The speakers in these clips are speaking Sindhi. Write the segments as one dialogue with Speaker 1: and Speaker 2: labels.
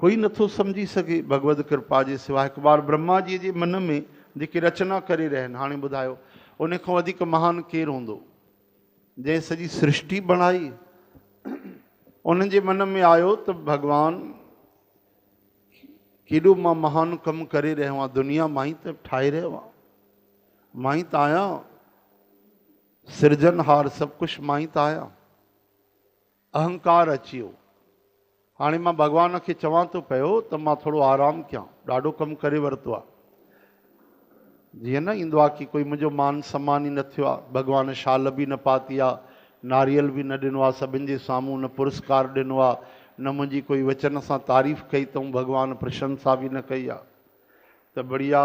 Speaker 1: ڪوئي نٿو سمجهي سگهي ڀڳوت ڪرپا جي سوا. هڪ بار برهما جي جي من ۾ جيڪي رچنا ڪري رهيا آهن، هاڻي ٻڌايو ان کان وڌيڪ مهان ڪير هوندو جنهن سڄي سرشٽي بڻائي. انهن جي من ۾ آيو ته ڀڳوان ڪيڏو مان مهان ڪم ڪري رهيو آهيان، دنيا مان ئي ته ٺاهي رهيو آهيان، مان ئي ته آهيان سرجنهار، سڀ ڪجهه مان ئي ته آهيان. اهنڪار اچي ويو. هاڻي مان ڀڳوان کي چوان ٿو پيو ته مان ٿورو آرام ڪيان، ڏاڍو ڪم ڪري ورتو آ. جيئن نه ايندو آ ڪي ڪوئي منهنجو مان سمان ئي نه ٿيو آ، ڀڳوان شال به نه پاتي آ، ناريل به نه ڏنو آ سڀن جي سامهون، نه پرسڪار ڏنو آ، نه منهنجي ڪوئي وچن سان تعريف ڪئي اٿئون، ڀڳوان پرشنسا به نه ڪئي آ. ته بڙيا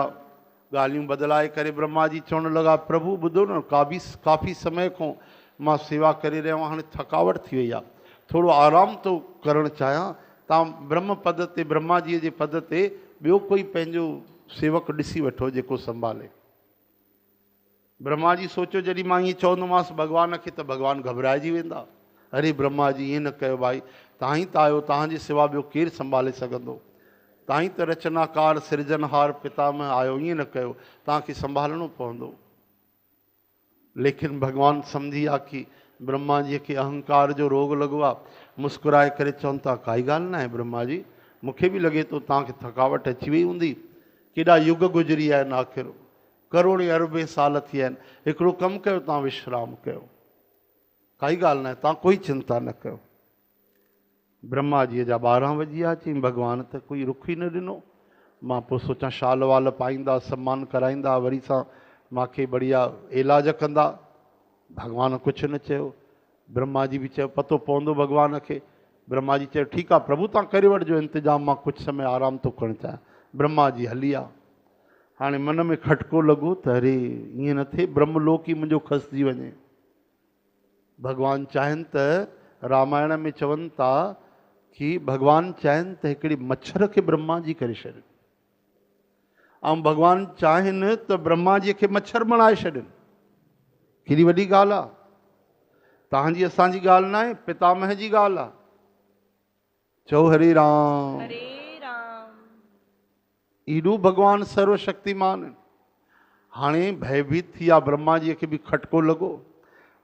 Speaker 1: ڳالهيون بدلائي ڪري برهما جي چوڻ لڳا، پرڀو ٻڌو نه، ڪابي ڪافي سمي کان مان سيوا ڪري رهيو آهيان، هاڻي ٿڪاوٽ ٿي وئي آهي، ٿورو آرام ٿو ڪرڻ چاهيان، توهان برهم پد تي، برهما جيء جي پد تي ٻيو ڪوئي پنهنجو سيوڪ ڏسي وٺو جيڪو سنڀالي. برهما جي سوچيو جڏهن مان ائين چوندومانس ڀڳوان کي ته ڀڳوان گهٻرائجي ويندا. اري برهما جي ائين نه ڪيو ڀائي، توهان ئي ته آهيو، توهان جي سوا ٻيو ڪير سنڀالي سگهندو؟ توهان ئي ته رچناڪار، سرجنهار، پتامهه آهيو، ائين نه ڪيو، توهان کي سنڀالڻو پوندو. ليڪن ڀڳوان سمجهي ويا ڪي برهما جي کي اهنڪار جو روڳ لڳو آهي. مسڪرائي ڪري چون ٿا ڪائي ڳالهه ناهي برهما جي، مون کي به لڳي ٿو توهان کي ٿڪاوٽ اچي وئي هوندي. ڪيڏا يگ گذري ويا آهن آخر. ڪروڙين اربين سال ٿي ويا آهن. هڪڙو ڪم ڪيو توهان وشرام ڪيو. ڪائي ڳالهه ناهي توهان ڪوئي چنتا نه ڪيو. برهما جيء جا 12 وڄي ويا. چيائين ڀڳوان ته ڪوئي رخ ئي نه ڏنو. مان پوء سوچان شال وال پائيندا، سمان ڪرائيندا، وري سان مان کي بڙيا علاج ڪندا. ڀڳوان ڪجهه نه چيو. برهما جي به چيو پتو پوندو ڀڳوان کي. برهما جي چيو ٺيڪ آ پرڀو توهان ڪري وٺجو انتظام مان ڪجهه سمي آرام ٿو ڪرڻ چاهيان. برهما جي هلي آ. هاڻي من ۾ کٽڪو لڳو ته اري ائين نه ٿئي برهم لوڪ ئي منهنجو کسجي وڃي. ڀڳوان چاهين ته رامائڻ ۾ چون ٿا ڪي ڀڳوان چاهين ته هڪڙي مڇر کي برهما جي ڪري ڇڏين ۽ ڀڳوان چاهين ته برهما جي کي مڇر بڻائي ڇڏين. ڪيڏي وڏي ڳالهه آ. توهان جي اسان جي ڳالهه ناهي، پتامهه جي ڳالهه آ. چئو هري رام.
Speaker 2: هري رام.
Speaker 1: ايڏو ڀڳوان سرو شڪتيمان. هاڻي ڀئڀيت ٿي ويا، برهما جيء کي به کٽڪو لڳو.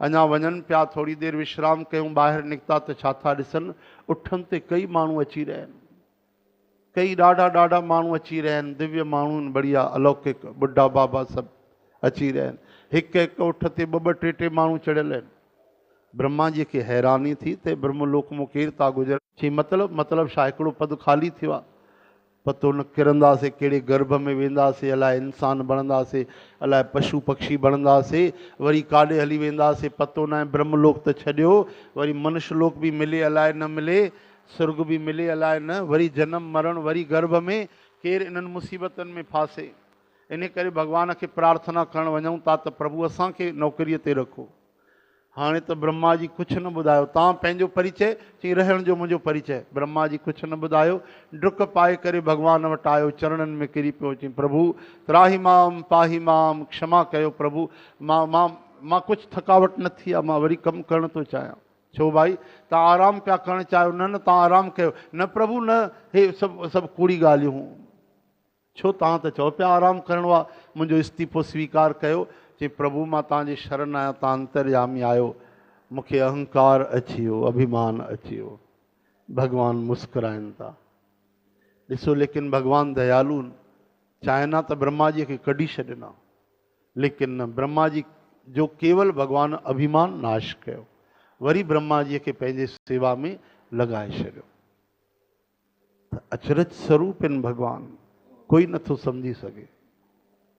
Speaker 1: اڃا وڃن پيا، ٿوري دير وشرام ڪيون، ٻاهر نڪتا ته ڇا ٿا ڏسن، اٺن تي ڪئي ماڻهو اچي رهيا آهن. ڪئي ڏاڍا ڏاڍا ماڻهو اچي رهيا آهن، دويه ماڻهو آهن، بڙيا الوڪڪ ٻڍا بابا سڀ اچي رهيا آهن. هڪ هڪ اٺ تي ٻه ٻه ٽي ٽي ماڻهو چڙهيل آهن. برهما جيء کي حيراني ٿي ته برهم لوڪ مون ڪير ٿا گذرن؟ چيائين مطلب؟ مطلب ڇا، هڪڙو پد خالي ٿيو آهي. پتو نه ڪرنداسي، ڪهڙي گرڀ ۾ وينداسي، الائي انسان بڻنداسي، الائي پشو پکشي بڻنداسي، وري ڪاڏي هلي وينداسي، پتو ناهي. برهم لوڪ ته ڇڏيو، وري منش لوڪ به ملي الائي نه ملي، سرڳ به ملي الائي نه، وري جنم مرڻ، وري گرڀ ۾، ڪير انهن مصيبتن ۾ ڦاسي. انهي ڪري ڀڳوان کي پرارٿنا ڪرڻ وڃون ٿا ته پرڀو اسان کي نوڪريء تي رکو. هاڻي ته برهما جي ڪجهه نه ٻڌايو. توهان پنهنجو پريچئه؟ چيائين، رهڻ جو منهنجو پريچئه. برهما جي ڪجهه نه ٻڌايو. ڊڪ پائي ڪري ڀڳوان وٽ آيو. چرڻن ۾ ڪري پيو. چيائين، پرڀو! تراهي مام، پاهي مام، کشما ڪيو پرڀو! مان، مان، مان ڪجهه ٿڪاوٽ نه ٿي آ. مان وري ڪم ڪرڻ ٿو چاهيان. ڇو ڀائي؟ توهان آرام پيا ڪرڻ چاهيو؟ نه نه، توهان آرام ڪيو. نه پرڀو نه، هي سڀ، سڀ ڪوڙي ڳالهيون. ڇو توهان ته چئو پيا آرام ڪرڻو آ، منهنجو استعيفو سويڪار ڪيو. چي پرڀو مان توهان جي شرن آهيان، توهان انتريامي آهيو، مون کي اهنڪار اچي ويو، اڀيمان اچي ويو. ڀڳوان مسڪرائن ٿا. ڏسو ليڪن ڀڳوان ديالو آهن، چاهين ها ته برهما جي کي ڪڍي ڇڏين ها، ليڪن نه، برهما جي جو ڪيول ڀڳوان اڀيمان ناش ڪيو، وري برهما جي کي پنهنجي سيوا ۾ لڳائي ڇڏيو. ته اچرج سروپ آهن ڀڳوان، ڪوئي نٿو سمجهي سگهي.